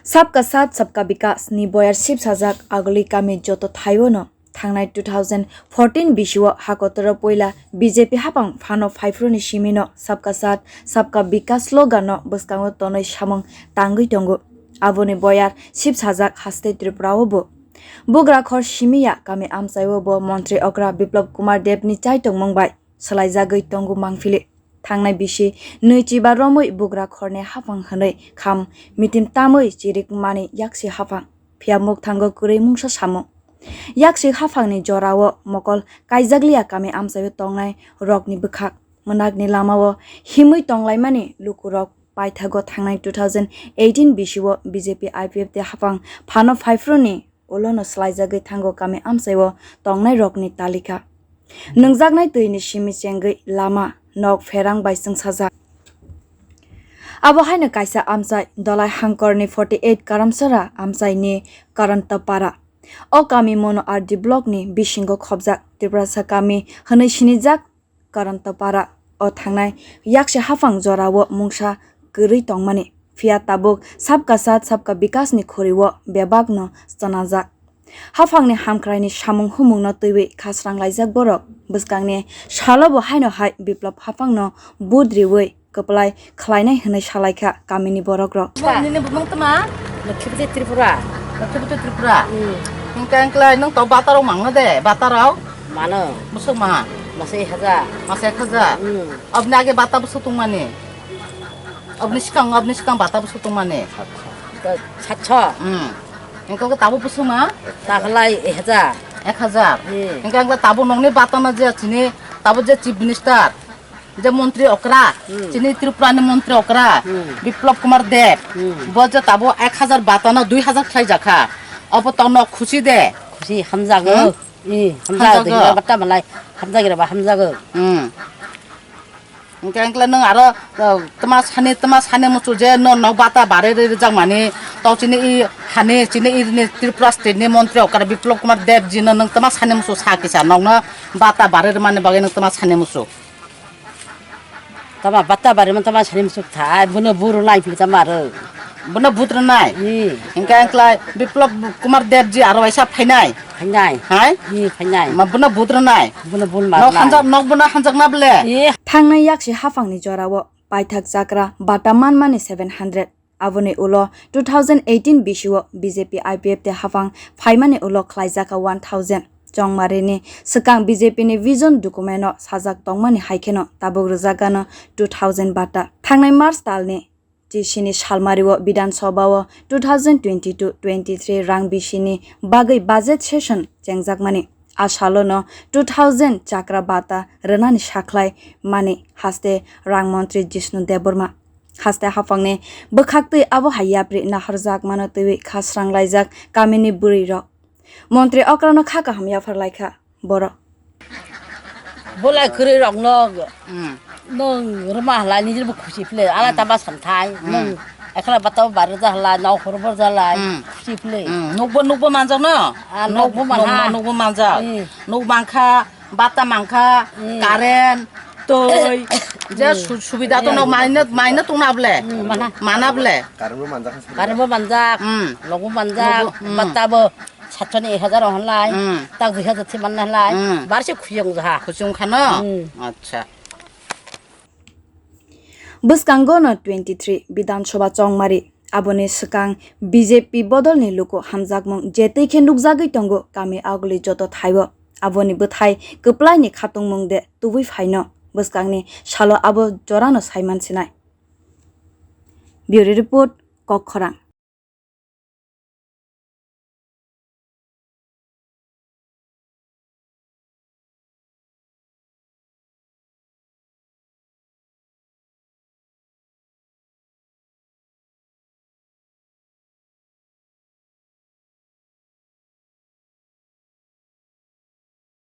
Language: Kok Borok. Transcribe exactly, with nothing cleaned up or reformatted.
Sabka Saath Sabka Vikas ni boyar sip sajak aguli kami joto thaio no thangnai two thousand fourteen bisio hakotoro poila B J P hapang phano phaiphru ni simi no Sabka Saath Sabka Vikas slogan no bwskango tonwi samung tangwi tongo. Aboni boyar sip sajak haste Tripura o bo. Bugra khor simi ya kami amchai o bo Montri okra Biplab Kumar Deb ni chaitongmung bai swlaijagwi tongo mangphili. Thangnai bisi nwichiba romwi bugra khorni haphang hwnwi kham mitim tamwi chirik mani yaksi haphang. Phiya mukthango kwrwi mungsa samung. Yaksi haphangni jorao mokol kaijakliya kami amchaio tongnai rokni bwkhak. Mwnakni lamao himwi tonglaimani lukurok paithago thangnai two thousand eighteen bisio B J P I P F T haphang phano phaiphru ni ulono swlaijagwi thango kami amchaio tongnairokni talika. Nwngjaknai twini simi chengwi lama, nok pherang bai chwngsajak. Abo haino kaisa amchai Dolai Hangkorni forty eight Karamsara amchaini Karantapara. O kami Mono R D blockni bisingo khobjak Tiprasa kami hwnwi sinijak Karantapara o thangnai yaksi haphang jorao mungsa kwrwi tongmani. Phiya tabuk Sabka Saath Sabka Vikas ni khuri o bebak no chwnajak. Haphang ni hamkrai ni samung humung no twiwi khasrang laijak borok. Bwskang ni salo bo haino hai Biplab haphang no vote riwi kwplai khlainai hwnwi salaikha kami ni borok rok. Nini bumung tma? Lakshmipati Tripura. Lakshmipati Tripura. Hmm. Hingke angklai nung to bata rok mangno de, bata rok? Mano. Musuk maha? Masa ek hajar. Masa ek hajar. Hmm. Obni age bata busu tungmani? Obni sikang, obni sikang bata busu tungmani? Satso. Hmm. Hingke tabo busu ma? Taklai ek hajar. Ek hajar. Hmm. Hingke angklai tabo nongni bata ma je chini, tabo je chief minister. Je montri okra, Hmm. chini Tripura ni montri okra, Hmm. Biplab Kumar Deb, Hmm. bo je tabo ek hajar bata no dui hajar khlai jakha. Obo tongno khusi de. Khusi hamjago. Hmm? I, hamjago. Hamjago. Dikhe bata malai hamjago ba hamjago. Hmm. Hingke angkla nung aro, uh, tma sani, tma sani musu je no, no bata bare re rijak mani, to chini i hani, chini i ni Tripura state ni montri okra Biplab Kumar Deb ji no nung tma sani musu sa kisa nokno bata bare re mani bagwi nung tma sani musu. Tama bata bari man tama sani musuk thai, bono buru nai phi tama ro. Bono but rwnai. Ni. Hingke angklai Biplab Kumar Deb ji aro waisa phainai. Phainai. Hai? Ni phainai. Ma bono but rwnai. Bono bun ma. Nok hanjak, nok bono hanjak na ble. Ni. Thangnai yaksi haphangni jorao paithak chakra bata manmani seven hundred. Aboni ulo two thousand eighteen bisio B J P I P F T haphang phaimani ulo khlaijak one thousand. Chongmarini swkang B J P ni vision document o sajak tongmani hai kheno tabuk rwjak gano two thousand bata. Thangnai March talni T C ni salmario Bidhan Sabha o two thousand twenty-two twenty-three rang bisini bagwi budget session chengjakmani. A salo no two thousand chakra bata rwnani sakhlai mani haste rang montri Jishnu Debbarma. Haste haphangni bwkhaktwi abo hai yapri naharjakmano twiwi khasrang laijak kamini bwrwirok. Montri okrano kha kaham yaphar laikha borok. Bolai kwrwi rokno Hmm. nwng rwma halai nini bo khusi phle ala Hmm. tama santhai Hmm. nwng ekla batao barja halai nong horbo jalai Hmm. khusi phle. Hmm. Nukbo, nukbo manjak no? Ah, Nuk-, nukbo manha. Nukbo, nukbo manjak. Hmm. Nuk mangkha, bata mangkha, Hmm. current, twi, je Hmm. su-, subida to no Hmm. maina, maina tongna ble. Hmm, mana. Mana ble. Current bo manjak. Current bo manjak, Hmm. nokbo manjak, Nokbo, hmm. bata bo satso ni ek hajar o honlai, Hmm. tak dui hajar thi manna hlai, Hmm. bar se khuyung jaha. Khuyung khano? Hmm. Acha. Bwskango no twenty three Bidhan Sabha chongmari. Aboni swkang B J P bodolni luku hamjakmung je twi khe nukjagwi tongo kami aguli joto thaio. Aboni bwthai kwplaini khatungmung de tubui phaino bwskangni salo abo jorano saiman sinai. Bureau Report, Kokkhorang.